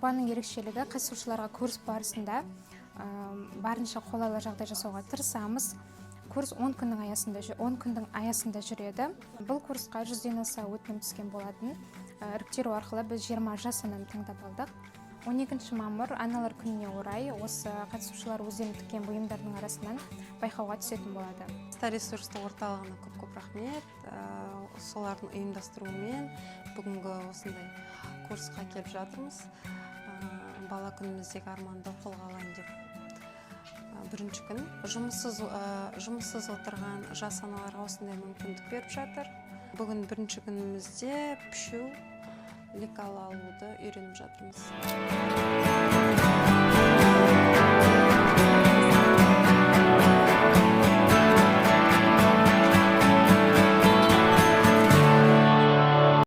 Жобаның ерекшелігі: қатысушыларға курс барысында барынша қолайлы жағдай жасауға тырысамыз. Курс 10 күннің аясында, 10 күндің аясында жүреді. Бұл курсқа 100-ден аса өтінім түскен болатын. Іріктеу арқылы біз 20 жас ананы таңдап алдық. 12 мамыр, Аналар күніне орай, осы қатысушылар өздерінің тіккен бұйымдардың арасынан байқауға түсетін болады. Жастар ресурстық орталығына көп көп рахмет. Солардың ұйымдастыруымен бүгінгі осындай курсқа келіп жатырмыз. Бала күніміздегі арманды қолға алайын деп. Бірінші күн жұмыссыз отырған жас аналарға осындай мүмкіндік беріп жатыр. Бүгін бірінші күнімізде пішу, лекал алуды үйреніп жатырмыз.